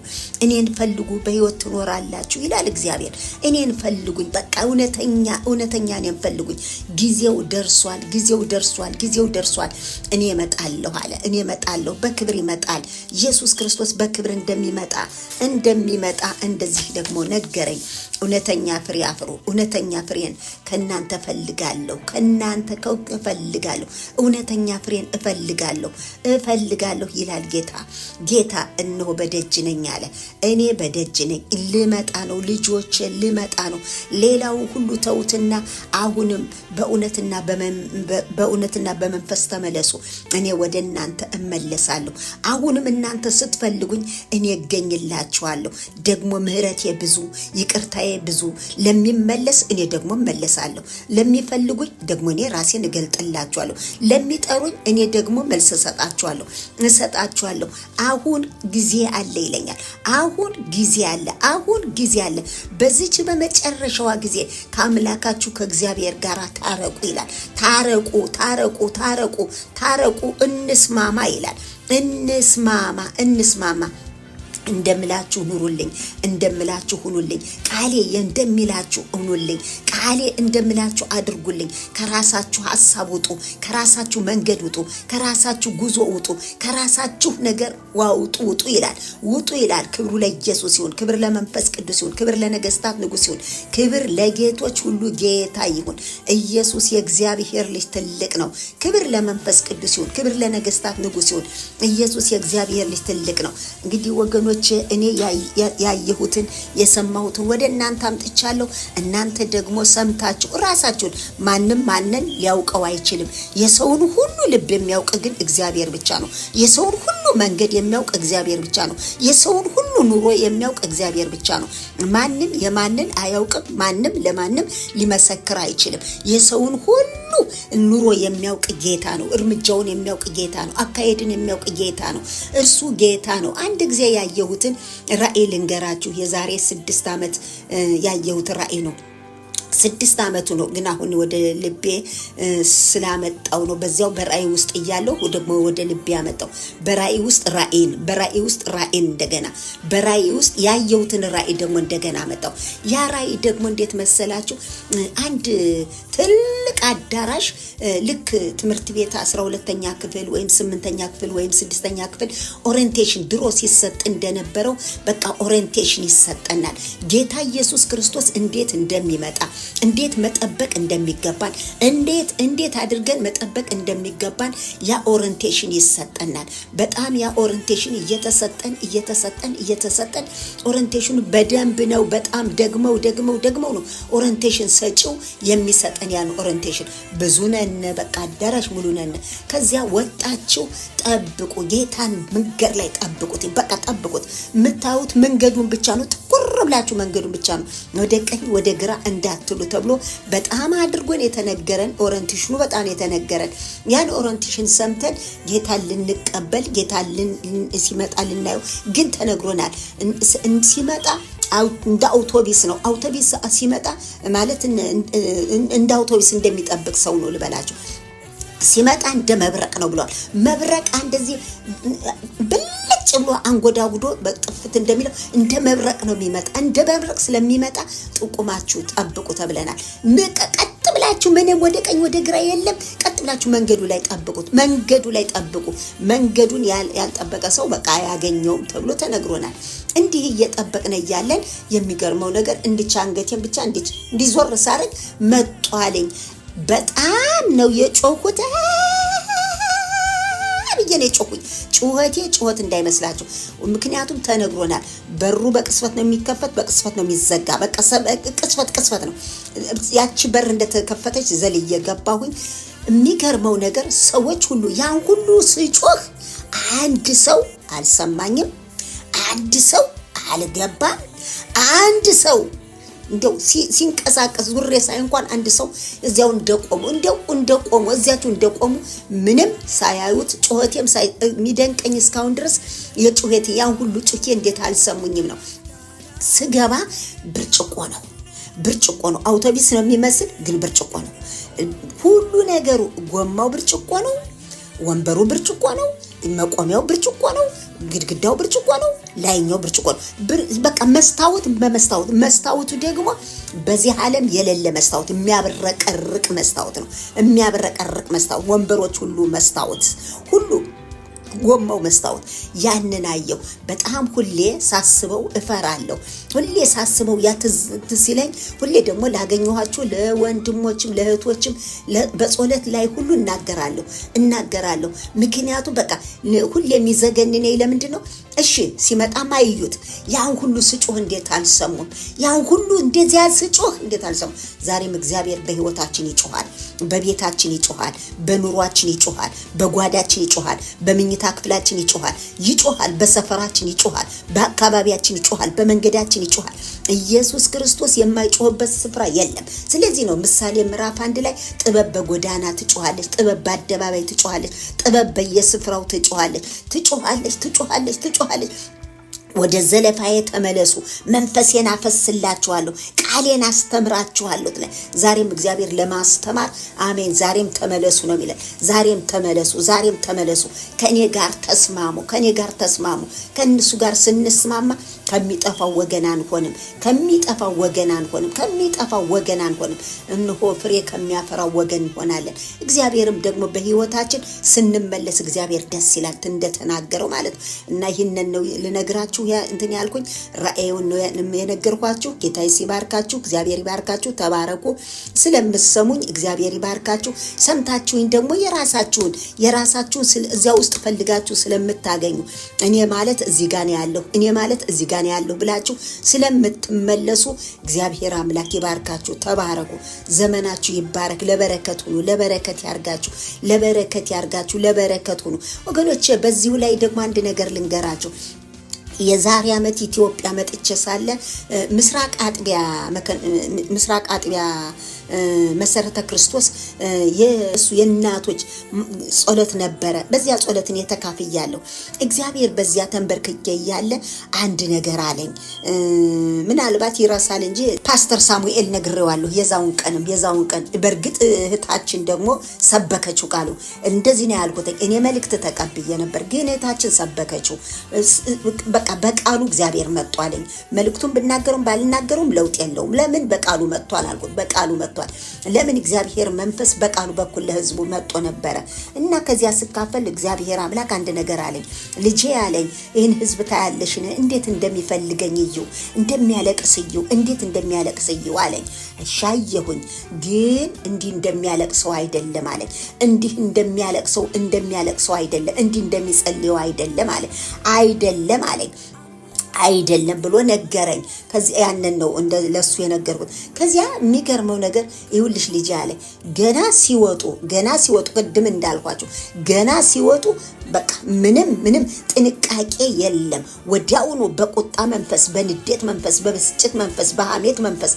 እኔን ፈልጉ፣ በሕይወት ትኖራላችሁ ይላል እግዚአብሔር። እኔን ፈልጉኝ፣ በቃ እውነተኛ እውነተኛ እኔን ፈልጉኝ። ጊዜው ደርሷል፣ ጊዜው ደርሷል፣ ጊዜው ደርሷል። እኔ እመጣለሁ አለ። እኔ እመጣለሁ፣ በክብር ይመጣል። ኢየሱስ ክርስቶስ በክብር እንደሚመጣ እንደዚህ ደግሞ ነገረኝ። እውነተኛ ፍሬ አፍሩ። እውነተኛ ፍሬን ከእናንተ እፈልጋለሁ፣ ከእናንተ እፈልጋለሁ፣ እውነተኛ ፍሬን እፈልጋለሁ፣ እፈልጋለሁ ይላል ጌታ። ጌታ እነሆ በደጅ ነኝ አለ። እኔ በደጅ ነኝ፣ ልመጣ ነው፣ ልጆች ልመጣ ነው። ሌላው ሁሉ ተዉትና አሁንም በእውነትና በመንፈስ ተመለሱ። እኔ ወደ እናንተ እመለሳለሁ። አሁንም እናንተ ስትፈልጉኝ እኔ እገኝላችኋለሁ። ደግሞ ምሕረቴ ብዙ፣ ይቅርታዬ ብዙ፣ ለሚመለስ እኔ ደግሞ እመለሳለሁ። ለሚፈልጉኝ ደግሞ እኔ ራሴን እገልጥላችኋለሁ። ለሚጠሩኝ እኔ ደግሞ መልስ እሰጣችኋለሁ እሰጣችኋለሁ። አሁን ጊዜ አለ ይለኛል። አሁን ጊዜ አለ። አሁን ጊዜ አለ። በዚች በመጨረሻዋ ጊዜ ከአምላካችሁ ከእግዚአብሔር ጋር ታረቁ ይላል። ታረቁ፣ ታረቁ፣ ታረቁ፣ ታረቁ፣ እንስማማ ይላል። እንስማማ፣ እንስማማ። እንደምላችሁ ኑሩልኝ፣ እንደምላችሁ ሁኑልኝ፣ ቃሌ እንደሚላችሁ ሁኑልኝ፣ ቃሌ እንደምላችሁ አድርጉልኝ። ከራሳችሁ ሀሳብ ውጡ፣ ከራሳችሁ መንገድ ውጡ፣ ከራሳችሁ ጉዞ ውጡ፣ ከራሳችሁ ነገር ውጡ ውጡ ይላል፣ ውጡ ይላል። ክብሩ ለኢየሱስ ይሁን፣ ክብር ለመንፈስ ቅዱስ ይሁን፣ ክብር ለነገስታት ንጉስ ይሁን፣ ክብር ለጌቶች ሁሉ ጌታ ይሁን። ኢየሱስ የእግዚአብሔር ልጅ ትልቅ ነው። ክብር ለመንፈስ ቅዱስ ይሁን፣ ክብር ለነገስታት ንጉስ ይሁን። ኢየሱስ የእግዚአብሔር ልጅ ትልቅ ነው። እንግዲህ ወገኖች እኔ ያየሁትን የሰማሁትን ወደ እናንተ አምጥቻለሁ። እናንተ ደግሞ ሰምታችሁ ራሳችሁን፣ ማንም ማንን ሊያውቀው አይችልም። የሰውን ሁሉ ልብ የሚያውቅ ግን እግዚአብሔር ብቻ ነው። የሰውን ሁሉ መንገድ የሚያውቅ እግዚአብሔር ብቻ ነው። የሰውን ሁሉ ኑሮ የሚያውቅ እግዚአብሔር ብቻ ነው። ማንም የማንን አያውቅም። ማንም ለማንም ሊመሰክር አይችልም። የሰውን ሁሉ ኑሮ የሚያውቅ ጌታ ነው። እርምጃውን የሚያውቅ ጌታ ነው። አካሄድን የሚያውቅ ጌታ ነው። እርሱ ጌታ ነው። አንድ ጊዜ ያየሁትን ራእይ ልንገራችሁ። የዛሬ 6 ዓመት ያየሁት ራእይ ነው። 6 ዓመቱ ነው፣ ግን አሁን ወደ ልቤ ስላመጣው ነው። በዚያው በራእይ ውስጥ እያለሁ ደግሞ ወደ ልቤ ያመጣው በራእይ ውስጥ ራእይን፣ በራእይ ውስጥ ራእይን፣ እንደገና በራእይ ውስጥ ያየሁትን ራእይ ደግሞ እንደገና አመጣው። ያ ራእይ ደግሞ እንዴት መሰላችሁ? አንድ ትልቅ አዳራሽ፣ ልክ ትምህርት ቤት 12ኛ ክፍል ወይም 8ኛ ክፍል ወይም 6ኛ ክፍል orientation ድሮ ሲሰጥ እንደነበረው በቃ orientation ይሰጠናል። ጌታ ኢየሱስ ክርስቶስ እንዴት እንደሚመጣ፣ እንዴት መጠበቅ እንደሚገባን፣ እንዴት እንዴት አድርገን መጠበቅ እንደሚገባን ያ orientation ይሰጠናል። በጣም ያ orientation እየተሰጠን እየተሰጠን እየተሰጠን፣ orientation ኑ በደንብ ነው። በጣም ደግመው ደግመው ደግመው ነው orientation ሰጪው የሚሰጠን ያን orientation። ብዙ ነን፣ በቃ አዳራሽ ሙሉ ነን። ከዚያ ወጣችሁ ጠብቁ፣ ጌታን መንገድ ላይ ጠብቁት። በቃ ጠብቁት። የምታዩት መንገዱን ብቻ ነው። ትኩር ብላችሁ መንገዱን ብቻ ነው፣ ወደ ቀኝ ወደ ግራ እንዳትሉ ተብሎ በጣም አድርጎን የተነገረን፣ orientation ኑ በጣም የተነገረን፣ ያን orientation ሰምተን ጌታን ልንቀበል፣ ጌታን ሲመጣ ልናየው ግን ተነግሮናል። ሲመጣ እንደ አውቶቢስ ነው። አውቶቢስ ሲመጣ ማለት እንደ አውቶቢስ እንደሚጠብቅ ሰው ነው ልበላችሁ። ሲመጣ እንደ መብረቅ ነው ብለዋል። መብረቅ እንደዚህ ብልጭ ብሎ አንጎዳጉዶ በጥፍት እንደሚለው እንደ መብረቅ ነው የሚመጣ። እንደ መብረቅ ስለሚመጣ ጥቁማችሁ ጠብቁ ተብለናል። ቀጥ ብላችሁ ምንም ወደ ቀኝ ወደ ግራ የለም። ቀጥ ብላችሁ መንገዱ ላይ ጠብቁት። መንገዱ ላይ ጠብቁ። መንገዱን ያልጠበቀ ሰው በቃ አያገኘውም ተብሎ ተነግሮናል። እንዲህ እየጠበቅን እያለን የሚገርመው ነገር እንድቻ አንገቴን ብቻ እንዲች እንዲዞር ሳረግ መጧልኝ። በጣም ነው የጮሁት ብዬ ነው የጮሁኝ። ጩኸቴ ጩኸት እንዳይመስላችሁ። ምክንያቱም ተነግሮናል። በሩ በቅጽበት ነው የሚከፈት፣ በቅጽበት ነው የሚዘጋ። በቃ ቅጽበት ቅጽበት ነው። ያቺ በር እንደተከፈተች ዘልዬ ገባሁኝ። የሚገርመው ነገር ሰዎች ሁሉ ያን ሁሉ ስጮህ አንድ ሰው አልሰማኝም። አንድ ሰው አልገባም። አንድ ሰው እንደው ሲንቀሳቀስ ዙሬ ሳይ እንኳን አንድ ሰው እዚያው እንደቆሙ፣ እንደው እንደቆሙ፣ እዚያቸው እንደቆሙ ምንም ሳያዩት፣ ጩኸቴም የሚደንቀኝ እስካሁን ድረስ የጩኸቴ ያን ሁሉ ጩኸቴ እንዴት አልሰሙኝም ነው። ስገባ ብርጭቆ ነው፣ ብርጭቆ ነው። አውቶቢስ ነው የሚመስል ግን ብርጭቆ ነው። ሁሉ ነገሩ ጎማው ብርጭቆ ነው። ወንበሩ ብርጭቆ ነው። መቆሚያው ብርጭቆ ነው። ግድግዳው ብርጭቆ ነው። ላይኛው ብርጭቆ ነው። በቃ መስታወት በመስታወት፣ መስታወቱ ደግሞ በዚህ ዓለም የሌለ መስታወት፣ የሚያብረቀርቅ መስታወት ነው። የሚያብረቀርቅ መስታወት፣ ወንበሮች ሁሉ መስታወት፣ ሁሉ ጎማው መስታወት። ያንን አየሁ። በጣም ሁሌ ሳስበው እፈራለሁ። ሁሌ ሳስበው ያ ትዝ ሲለኝ፣ ሁሌ ደግሞ ላገኘኋችሁ ለወንድሞችም ለእህቶችም በጸሎት ላይ ሁሉ እናገራለሁ እናገራለሁ። ምክንያቱም በቃ ሁሌ የሚዘገንነኝ ለምንድን ነው? እሺ ሲመጣም አይዩት። ያን ሁሉ ስጮህ እንዴት አልሰሙም? ያን ሁሉ እንደዚያ ስጮህ እንዴት አልሰሙም? ዛሬም እግዚአብሔር በህይወታችን ይጮሃል፣ በቤታችን ይጮሃል፣ በኑሯችን ይጮሃል፣ በጓዳችን ይጮሃል፣ በመኝታ ክፍላችን ይጮሃል፣ ይጮሃል፣ በሰፈራችን ይጮሃል፣ በአካባቢያችን ይጮሃል፣ በመንገዳችን ይጮሃል። ኢየሱስ ክርስቶስ የማይጮህበት ስፍራ የለም። ስለዚህ ነው ምሳሌ ምዕራፍ 1 ላይ ጥበብ በጎዳና ትጮሃለች፣ ጥበብ በአደባባይ ትጮሃለች፣ ጥበብ በየስፍራው ትጮሃለች፣ ትጮሃለች፣ ትጮሃለች፣ ትጮሃለች። ወደ ዘለፋዬ ተመለሱ፣ መንፈሴን አፈስላችኋለሁ፣ ቃሌን አስተምራችኋለሁ ትለ ዛሬም እግዚአብሔር ለማስተማር አሜን። ዛሬም ተመለሱ ነው የሚለን። ዛሬም ተመለሱ፣ ዛሬም ተመለሱ፣ ከእኔ ጋር ተስማሙ፣ ከእኔ ጋር ተስማሙ። ከእነሱ ጋር ስንስማማ ከሚጠፋው ወገን አንሆንም፣ ከሚጠፋው ወገን አንሆንም፣ ከሚጠፋው ወገን አንሆንም። እነሆ ፍሬ ከሚያፈራው ወገን እንሆናለን። እግዚአብሔርም ደግሞ በሕይወታችን ስንመለስ እግዚአብሔር ደስ ይላል እንደተናገረው ማለት ነው። እና ይህንን ነው ልነግራችሁ እንትን ያልኩኝ፣ ራእዩን ነው የነገርኳችሁ። ጌታ ሲባርካችሁ፣ እግዚአብሔር ይባርካችሁ። ተባረኩ። ስለምሰሙኝ እግዚአብሔር ይባርካችሁ። ሰምታችሁኝ ደግሞ የራሳችሁን እዚያ ውስጥ ፈልጋችሁ ስለምታገኙ እኔ ማለት እዚህ ጋር ነው ያለሁ፣ እኔ ማለት እዚህ ጋር ነው ያለሁ ብላችሁ ስለምትመለሱ እግዚአብሔር አምላክ ይባርካችሁ። ተባረኩ። ዘመናችሁ ይባረክ። ለበረከት ሁኑ። ለበረከት ያርጋችሁ። ለበረከት ያርጋችሁ። ለበረከት ሁኑ ወገኖች። በዚሁ ላይ ደግሞ አንድ ነገር ልንገራችሁ። የዛሬ ዓመት ኢትዮጵያ መጥቼ ሳለ ምስራቅ አጥቢያ መሰረተ ክርስቶስ የእሱ የእናቶች ጸሎት ነበረ። በዚያ ጸሎት እኔ ተካፍያለሁ። እግዚአብሔር በዚያ ተንበርክኬ እያለ አንድ ነገር አለኝ። ምናልባት ይረሳል እንጂ ፓስተር ሳሙኤል ነግሬዋለሁ። የዛውን ቀን በእርግጥ እህታችን ደግሞ ሰበከችው ቃሉ። እንደዚህ ነው ያልኩት። እኔ መልእክት ተቀብዬ ነበር፣ ግን እህታችን ሰበከችው። በቃ በቃሉ እግዚአብሔር መጥቷለኝ። መልእክቱን ብናገረውም ባልናገረውም ለውጥ የለውም። ለምን በቃሉ መጥቷል አልኩት። በቃሉ መጥቷል። ለምን እግዚአብሔር መንፈስ በቃሉ በኩል ለህዝቡ መጥቶ ነበረ። እና ከዚያ ስካፈል እግዚአብሔር አምላክ አንድ ነገር አለኝ። ልጄ አለኝ፣ ይህን ህዝብ ታያለሽን? እንዴት እንደሚፈልገኝ እዩ፣ እንደሚያለቅስ እዩ፣ እንዴት እንደሚያለቅስ እዩ አለኝ። ሻየሁኝ፣ ግን እንዲህ እንደሚያለቅሰው አይደለም አለኝ። እንዲህ እንደሚያለቅሰው አይደለም፣ እንዲህ እንደሚጸልየው አይደለም አለኝ። አይደለም አለኝ፣ አይደለም ብሎ ነገረኝ። ከዚያ ያንን ነው እንደ ለሱ የነገርኩት። ከዚያ የሚገርመው ነገር ይኸውልሽ ልጅ አለ፣ ገና ሲወጡ ቅድም እንዳልኳቸው ገና ሲወጡ በቃ ምንም ምንም ጥንቃቄ የለም። ወዲያውኑ በቁጣ መንፈስ፣ በንዴት መንፈስ፣ በብስጭት መንፈስ፣ በሐሜት መንፈስ፣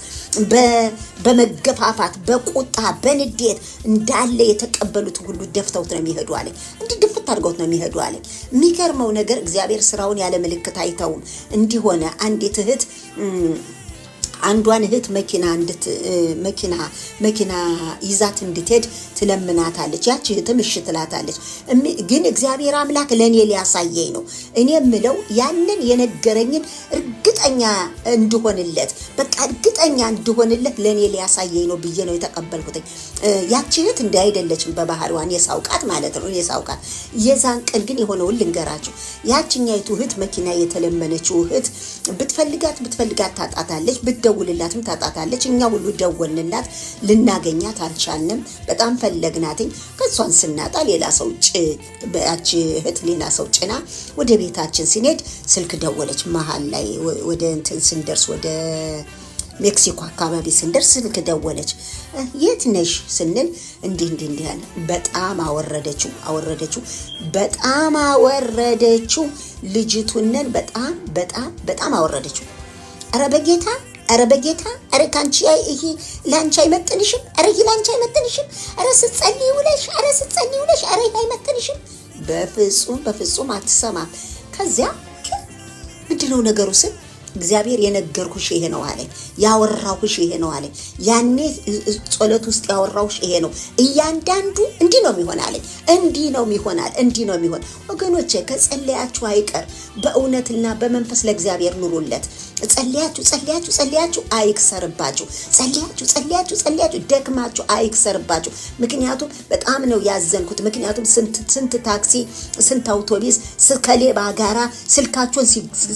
በመገፋፋት፣ በቁጣ፣ በንዴት እንዳለ የተቀበሉት ሁሉ ደፍተውት ነው የሚሄዱ አለኝ። እንዲህ ድፍት አድርገውት ነው የሚሄዱ አለኝ። የሚገርመው ነገር እግዚአብሔር ስራውን ያለ ምልክት አይተውም። እንዲሆነ አንዲት እህት አንዷን እህት መኪና እንድት መኪና መኪና ይዛት እንድትሄድ ትለምናታለች። ያቺ እህትም እሺ ትላታለች። ግን እግዚአብሔር አምላክ ለእኔ ሊያሳየኝ ነው። እኔ የምለው ያንን የነገረኝን እርግጠኛ እንድሆንለት፣ በቃ እርግጠኛ እንድሆንለት ለእኔ ሊያሳየኝ ነው ብዬ ነው የተቀበልኩት። ያቺ እህት እንዲህ አይደለችም በባህሪዋ፣ እኔ ሳውቃት ማለት ነው። እኔ ሳውቃት የዛን ቀን ግን የሆነውን ልንገራችሁ። ያችኛይቱ እህት፣ መኪና የተለመነችው እህት ብትፈልጋት ብትፈልጋት ታጣታለች፣ ብትደውልላትም ታጣታለች። እኛ ሁሉ ደወልንላት፣ ልናገኛት አልቻልንም። በጣም ፈለግናትኝ። ከሷን ስናጣ ሌላ ሰው ያቺ እህት ሌላ ሰው ጭና ወደ ቤታችን ስንሄድ ስልክ ደወለች። መሀል ላይ ወደ እንትን ስንደርስ፣ ወደ ሜክሲኮ አካባቢ ስንደርስ ስልክ ደወለች። የት ነሽ ስንል እንዲህ እንዲህ እንዲህ አለ። በጣም አወረደችው፣ አወረደችው፣ በጣም አወረደችው። ልጅቱንን በጣም በጣም በጣም አወረደችው። ኧረ በጌታ፣ ኧረ በጌታ፣ ኧረ ካንቺ ይሄ ለአንቺ አይመጥንሽም፣ ኧረ ይሄ ለአንቺ አይመጥንሽም፣ ኧረ ስትጸልይ ውለሽ፣ ኧረ ስትጸልይ ውለሽ፣ ኧረ ይሄ አይመጥንሽም። በፍጹም በፍጹም አትሰማም። ከዚያ ምንድነው ነገሩ ስል እግዚአብሔር የነገርኩሽ ይሄ ነው አለኝ። ያወራሁሽ ይሄ ነው አለኝ። ያኔ ጸሎት ውስጥ ያወራሁሽ ይሄ ነው። እያንዳንዱ እንዲህ ነው የሚሆን አለኝ። እንዲህ ነው የሚሆናል። እንዲህ ነው የሚሆን። ወገኖቼ፣ ከጸለያችሁ አይቀር በእውነትና በመንፈስ ለእግዚአብሔር ኑሩለት። ጸልያችሁ ጸልያችሁ ጸልያችሁ አይክሰርባችሁ። ጸልያችሁ ጸልያችሁ ጸልያችሁ ደክማችሁ አይክሰርባችሁ። ምክንያቱም በጣም ነው ያዘንኩት። ምክንያቱም ስንት ስንት ታክሲ፣ ስንት አውቶቢስ ከሌባ ጋራ ስልካቸውን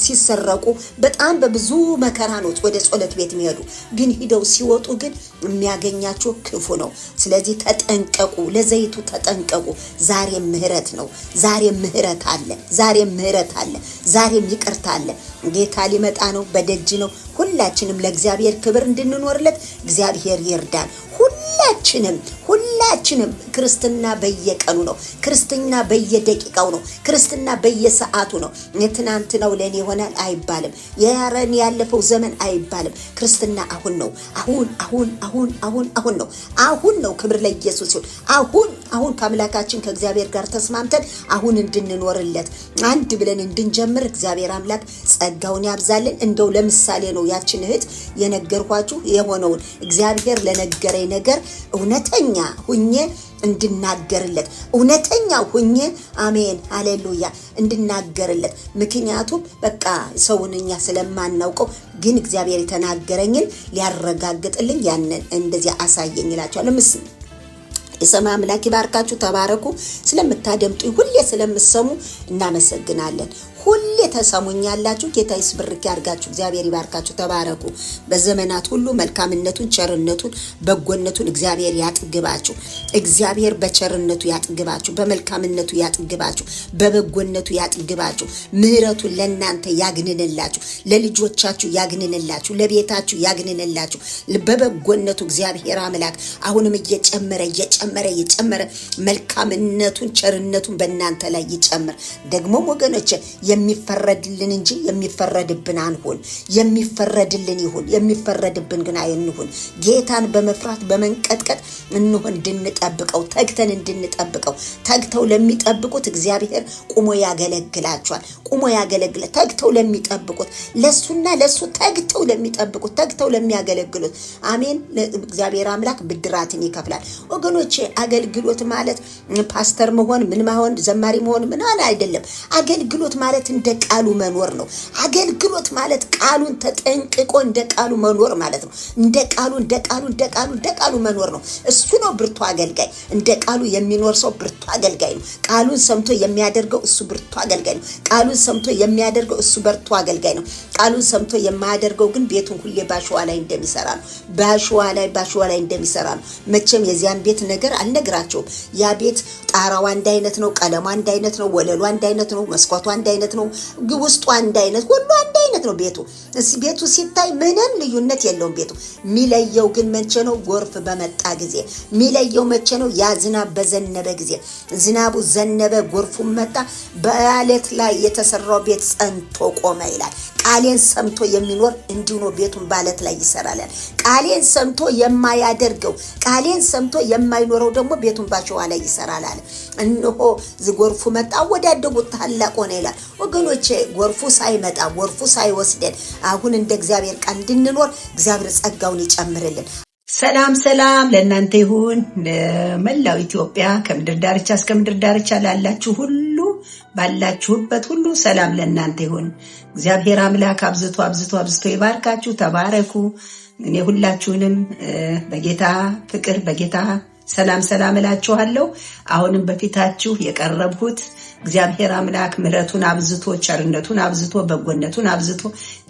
ሲሰረቁ በጣም በብዙ መከራ ነው ወደ ጸሎት ቤት የሚሄዱ። ግን ሂደው ሲወጡ ግን የሚያገኛቸው ክፉ ነው። ስለዚህ ተጠንቀቁ፣ ለዘይቱ ተጠንቀቁ። ዛሬ ምህረት ነው። ዛሬ ምህረት አለ። ዛሬ ምህረት አለ። ዛሬም ይቅርታ አለ። ጌታ ሊመጣ ነው፣ በደጅ ነው። ሁላችንም ለእግዚአብሔር ክብር እንድንኖርለት እግዚአብሔር ይርዳን። ሁላችንም ሁላችንም ሁላችንም ክርስትና በየቀኑ ነው። ክርስትና በየደቂቃው ነው። ክርስትና በየሰዓቱ ነው። የትናንት ነው ለእኔ ይሆናል አይባልም። የረን ያለፈው ዘመን አይባልም። ክርስትና አሁን ነው። አሁን አሁን አሁን አሁን አሁን ነው። አሁን ነው። ክብር ለኢየሱስ ይሁን። አሁን አሁን ከአምላካችን ከእግዚአብሔር ጋር ተስማምተን አሁን እንድንኖርለት አንድ ብለን እንድንጀምር እግዚአብሔር አምላክ ጸጋውን ያብዛልን። እንደው ለምሳሌ ነው ያችን እህት የነገርኳችሁ የሆነውን እግዚአብሔር ለነገረኝ ነገር እውነተኛ ሁኜ እንድናገርለት፣ እውነተኛ ሁኜ አሜን ሃሌሉያ እንድናገርለት። ምክንያቱም በቃ ሰውን እኛ ስለማናውቀው፣ ግን እግዚአብሔር የተናገረኝን ሊያረጋግጥልኝ ያንን እንደዚያ አሳየኝ ይላቸዋል። የሰማይ አምላክ ይባርካችሁ። ተባረኩ። ስለምታደምጡኝ፣ ሁሌ ስለምሰሙ እናመሰግናለን። ሁሌ ተሰሙኛላችሁ። ጌታ ይስብርክ ያርጋችሁ። እግዚአብሔር ይባርካችሁ። ተባረኩ። በዘመናት ሁሉ መልካምነቱን፣ ቸርነቱን፣ በጎነቱን እግዚአብሔር ያጥግባችሁ። እግዚአብሔር በቸርነቱ ያጥግባችሁ፣ በመልካምነቱ ያጥግባችሁ፣ በበጎነቱ ያጥግባችሁ። ምሕረቱን ለእናንተ ያግንንላችሁ፣ ለልጆቻችሁ ያግንንላችሁ፣ ለቤታችሁ ያግንንላችሁ። በበጎነቱ እግዚአብሔር አምላክ አሁንም እየጨመረ እየጨመረ እየጨመረ መልካምነቱን፣ ቸርነቱን በእናንተ ላይ ይጨምር። ደግሞም ወገኖች፣ የሚፈረድልን እንጂ የሚፈረድብን አንሁን። የሚፈረድልን ይሁን፣ የሚፈረድብን ግን አይንሁን። ጌታን በመፍራት በመንቀጥቀጥ እንሆን እንድንጠብቀው፣ ተግተን እንድንጠብቀው። ተግተው ለሚጠብቁት እግዚአብሔር ቁሞ ያገለግላቸዋል። ቁሞ ያገለግለ ተግተው ለሚጠብቁት፣ ለሱና ለሱ ተግተው ለሚጠብቁት፣ ተግተው ለሚያገለግሉት፣ አሜን፣ እግዚአብሔር አምላክ ብድራትን ይከፍላል። ወገኖቼ፣ አገልግሎት ማለት ፓስተር መሆን፣ ምን መሆን፣ ዘማሪ መሆን ምን አይደለም። አገልግሎት ማለት እንደ ቃሉ መኖር ነው። አገልግሎት ማለት ቃሉን ተጠንቅቆ እንደ ቃሉ መኖር ማለት ነው። እንደ ቃሉ፣ እንደ ቃሉ፣ እንደ ቃሉ፣ እንደ ቃሉ መኖር ነው። እሱ ነው ብርቱ አገልጋይ። እንደ ቃሉ የሚኖር ሰው ብርቱ አገልጋይ ነው። ቃሉን ሰምቶ የሚያደርገው እሱ ብርቱ አገልጋይ ነው። ቃሉን ሰምቶ የሚያደርገው እሱ ብርቱ አገልጋይ ነው። ቃሉን ሰምቶ የማያደርገው ግን ቤቱን ሁሌ ባሸዋ ላይ እንደሚሰራ ነው። ባሸዋ ላይ፣ ባሸዋ ላይ እንደሚሰራ ነው። መቼም የዚያን ቤት ነገር አልነግራቸውም። ያ ቤት ጣራው አንድ አይነት ነው፣ ቀለሙ አንድ አይነት ነው፣ ወለሉ አንድ አይነት ነው፣ መስኮቱ አንድ አይነት ነው፣ ውስጡ አንድ አይነት፣ ሁሉ አንድ አይነት ነው። ቤቱ ሲታይ ምንም ልዩነት የለውም። ቤቱ የሚለየው ግን መቼ ነው? ጎርፍ በመጣ ጊዜ። የሚለየው መቼ ነው? ያ ዝናብ በዘነበ ጊዜ። ዝናቡ ዘነበ፣ ጎርፉ መጣ፣ በአለት ላይ የተሰራው ቤት ጸንቶ ቆመ ይላል። ቃሌን ሰምቶ የሚኖር እንዲሁ ነው፣ ቤቱን በአለት ላይ ይሰራል። ቃሌን ሰምቶ የማያደርገው፣ ቃሌን ሰምቶ የማይኖረው ደግሞ ቤቱን ባሸዋ ላይ ይሰራል አለ። እነሆ ጎርፉ መጣ፣ አወዳደጉት ታላቅ ሆነ ይላል። ወገኖቼ፣ ጎርፉ ሳይመጣ፣ ጎርፉ ሳይወስደን አሁን እንደ እግዚአብሔር ቃል እንድንኖር እግዚአብሔር ጸጋውን ይጨምርልን። ሰላም ሰላም ለእናንተ ይሁን፣ ለመላው ኢትዮጵያ ከምድር ዳርቻ እስከ ምድር ዳርቻ ላላችሁ ሁሉ፣ ባላችሁበት ሁሉ ሰላም ለእናንተ ይሁን። እግዚአብሔር አምላክ አብዝቶ አብዝቶ አብዝቶ ይባርካችሁ። ተባረኩ። እኔ ሁላችሁንም በጌታ ፍቅር፣ በጌታ ሰላም ሰላም እላችኋለሁ። አሁንም በፊታችሁ የቀረብሁት እግዚአብሔር አምላክ ምሕረቱን አብዝቶ፣ ቸርነቱን አብዝቶ፣ በጎነቱን አብዝቶ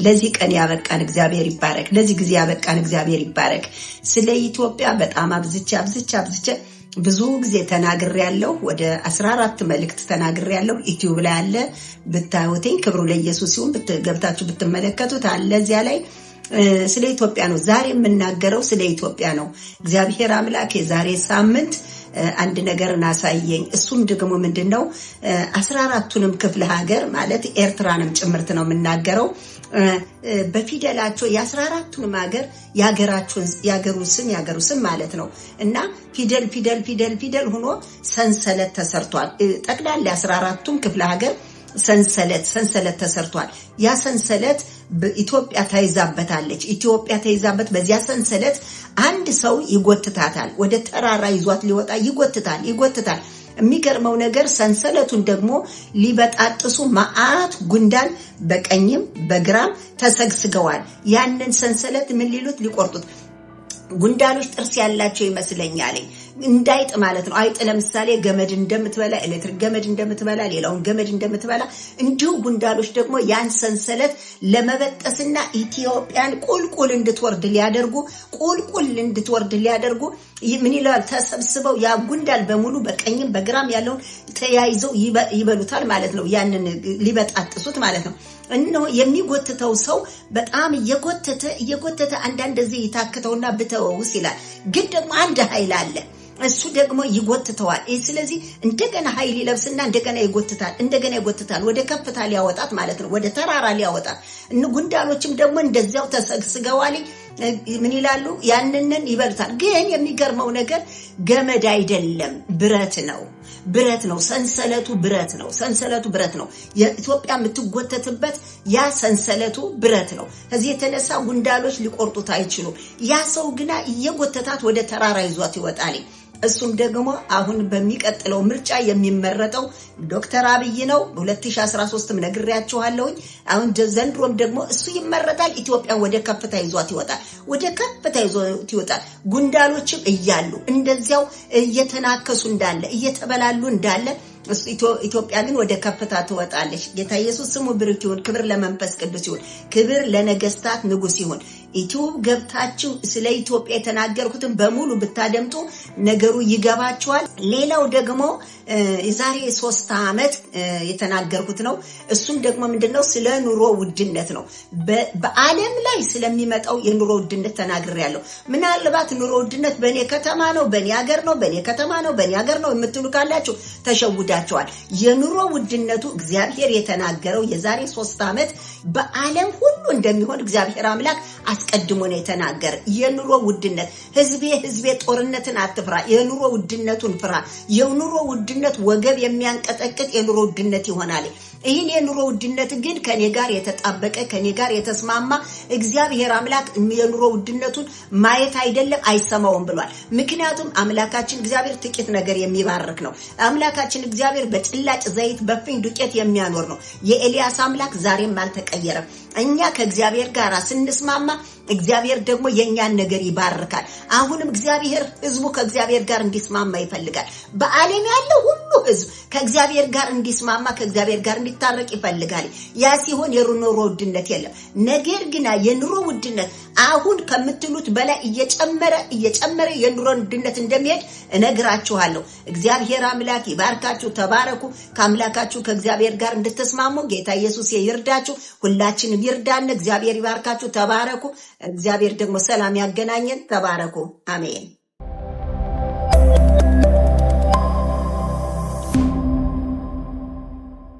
ለዚህ ቀን ያበቃን እግዚአብሔር ይባረክ። ለዚህ ጊዜ ያበቃን እግዚአብሔር ይባረክ። ስለ ኢትዮጵያ በጣም አብዝቼ አብዝቼ አብዝቼ ብዙ ጊዜ ተናግሬያለሁ። ወደ 14 መልእክት ተናግሬያለሁ። ዩቲዩብ ላይ አለ ብታዩትኝ፣ ክብሩ ለኢየሱስ ሲሆን ገብታችሁ ብትመለከቱት አለ፣ እዚያ ላይ ስለ ኢትዮጵያ ነው። ዛሬ የምናገረው ስለ ኢትዮጵያ ነው። እግዚአብሔር አምላክ የዛሬ ሳምንት አንድ ነገርን አሳየኝ። እሱም ደግሞ ምንድን ነው? 14ቱንም ክፍለ ሀገር ማለት ኤርትራንም ጭምርት ነው የምናገረው። በፊደላቸው የ14ቱንም ሀገር የሀገሩ ስም፣ የሀገሩ ስም ማለት ነው፣ እና ፊደል ፊደል ፊደል ፊደል ሆኖ ሰንሰለት ተሰርቷል። ጠቅላላ 14ቱም ክፍለ ሀገር ሰንሰለት ሰንሰለት ተሰርቷል። ያ ሰንሰለት ኢትዮጵያ ተይዛበታለች። ኢትዮጵያ ተይዛበት በዚያ ሰንሰለት አንድ ሰው ይጎትታታል። ወደ ተራራ ይዟት ሊወጣ ይጎትታል፣ ይጎትታል። የሚገርመው ነገር ሰንሰለቱን ደግሞ ሊበጣጥሱ መዓት ጉንዳን በቀኝም በግራም ተሰግስገዋል። ያንን ሰንሰለት ምን ሊሉት፣ ሊቆርጡት። ጉንዳኖች ጥርስ ያላቸው ይመስለኛል። እንዳይጥ ማለት ነው። አይጥ ለምሳሌ ገመድ እንደምትበላ፣ ኤሌክትሪክ ገመድ እንደምትበላ፣ ሌላውን ገመድ እንደምትበላ፣ እንዲሁ ጉንዳኖች ደግሞ ያን ሰንሰለት ለመበጠስና ኢትዮጵያን ቁልቁል እንድትወርድ ሊያደርጉ፣ ቁልቁል እንድትወርድ ሊያደርጉ ምን ይለዋል? ተሰብስበው ያ ጉንዳን በሙሉ በቀኝም በግራም ያለውን ተያይዘው ይበሉታል ማለት ነው። ያንን ሊበጣጥሱት ማለት ነው። እነሆ የሚጎትተው ሰው በጣም እየጎተተ እየጎተተ አንዳንድ ጊዜ ይታክተውና ብተወውስ ይላል። ግን ደግሞ አንድ ኃይል አለ። እሱ ደግሞ ይጎትተዋል። ስለዚህ እንደገና ኃይል ይለብስና እንደገና ይጎትታል፣ እንደገና ይጎትታል። ወደ ከፍታ ሊያወጣት ማለት ነው፣ ወደ ተራራ ሊያወጣት። ጉንዳኖችም ደግሞ እንደዚያው ተሰግስገዋል። ምን ይላሉ? ያንንን ይበሉታል። ግን የሚገርመው ነገር ገመድ አይደለም፣ ብረት ነው። ብረት ነው። ሰንሰለቱ ብረት ነው። ሰንሰለቱ ብረት ነው። የኢትዮጵያ የምትጎተትበት ያ ሰንሰለቱ ብረት ነው። ከዚህ የተነሳ ጉንዳሎች ሊቆርጡት አይችሉም። ያ ሰው ግና እየጎተታት ወደ ተራራ ይዟት ይወጣል። እሱም ደግሞ አሁን በሚቀጥለው ምርጫ የሚመረጠው ዶክተር አብይ ነው። 2013ም ነግሬያችኋለሁኝ። አሁን ዘንድሮም ደግሞ እሱ ይመረጣል። ኢትዮጵያን ወደ ከፍታ ይዟት ይወጣል። ወደ ከፍታ ይዟት ይወጣል። ጉንዳሎችም እያሉ እንደዚያው እየተናከሱ እንዳለ እየተበላሉ እንዳለ ኢትዮጵያ ግን ወደ ከፍታ ትወጣለች። ጌታ ኢየሱስ ስሙ ብሩክ ይሁን። ክብር ለመንፈስ ቅዱስ ይሁን። ክብር ለነገስታት ንጉስ ይሁን። YouTube ገብታችሁ ስለ ኢትዮጵያ የተናገርኩትን በሙሉ ብታደምጡ ነገሩ ይገባችኋል። ሌላው ደግሞ የዛሬ 3 ዓመት የተናገርኩት ነው። እሱም ደግሞ ምንድነው? ስለ ኑሮ ውድነት ነው። በዓለም ላይ ስለሚመጣው የኑሮ ውድነት ተናግሬያለሁ። ምናልባት ኑሮ ውድነት በእኔ ከተማ ነው፣ በእኔ ሀገር ነው፣ በእኔ ከተማ ነው፣ በእኔ ሀገር ነው የምትሉ ካላችሁ ተሸውዳችኋል። የኑሮ ውድነቱ እግዚአብሔር የተናገረው የዛሬ 3 ዓመት በዓለም ሁሉ እንደሚሆን እግዚአብሔር አምላክ አስቀድሞ ነው የተናገረ። የኑሮ ውድነት ህዝቤ ህዝቤ ጦርነትን አትፍራ፣ የኑሮ ውድነቱን ፍራ። የኑሮ ውድነት ወገብ የሚያንቀጠቅጥ የኑሮ ውድነት ይሆናል። ይህን የኑሮ ውድነት ግን ከኔ ጋር የተጣበቀ ከኔ ጋር የተስማማ እግዚአብሔር አምላክ የኑሮ ውድነቱን ማየት አይደለም አይሰማውም ብሏል። ምክንያቱም አምላካችን እግዚአብሔር ጥቂት ነገር የሚባርክ ነው። አምላካችን እግዚአብሔር በጭላጭ ዘይት በፍኝ ዱቄት የሚያኖር ነው። የኤልያስ አምላክ ዛሬም አልተቀየረም። እኛ ከእግዚአብሔር ጋር ስንስማማ እግዚአብሔር ደግሞ የእኛን ነገር ይባርካል። አሁንም እግዚአብሔር ህዝቡ ከእግዚአብሔር ጋር እንዲስማማ ይፈልጋል። በዓለም ያለው ሁሉ ህዝብ ከእግዚአብሔር ጋር እንዲስማማ ከእግዚአብሔር ጋር እንዲታረቅ ይፈልጋል። ያ ሲሆን የኑሮ ውድነት የለም። ነገር ግና የኑሮ ውድነት አሁን ከምትሉት በላይ እየጨመረ እየጨመረ የኑሮ ውድነት እንደሚሄድ እነግራችኋለሁ። እግዚአብሔር አምላክ ይባርካችሁ። ተባረኩ። ከአምላካችሁ ከእግዚአብሔር ጋር እንድትስማሙ ጌታ ኢየሱስ ይርዳችሁ። ሁላችንም ይርዳን። እግዚአብሔር ይባርካችሁ። ተባረኩ። እግዚአብሔር ደግሞ ሰላም ያገናኘን። ተባረኩ። አሜን።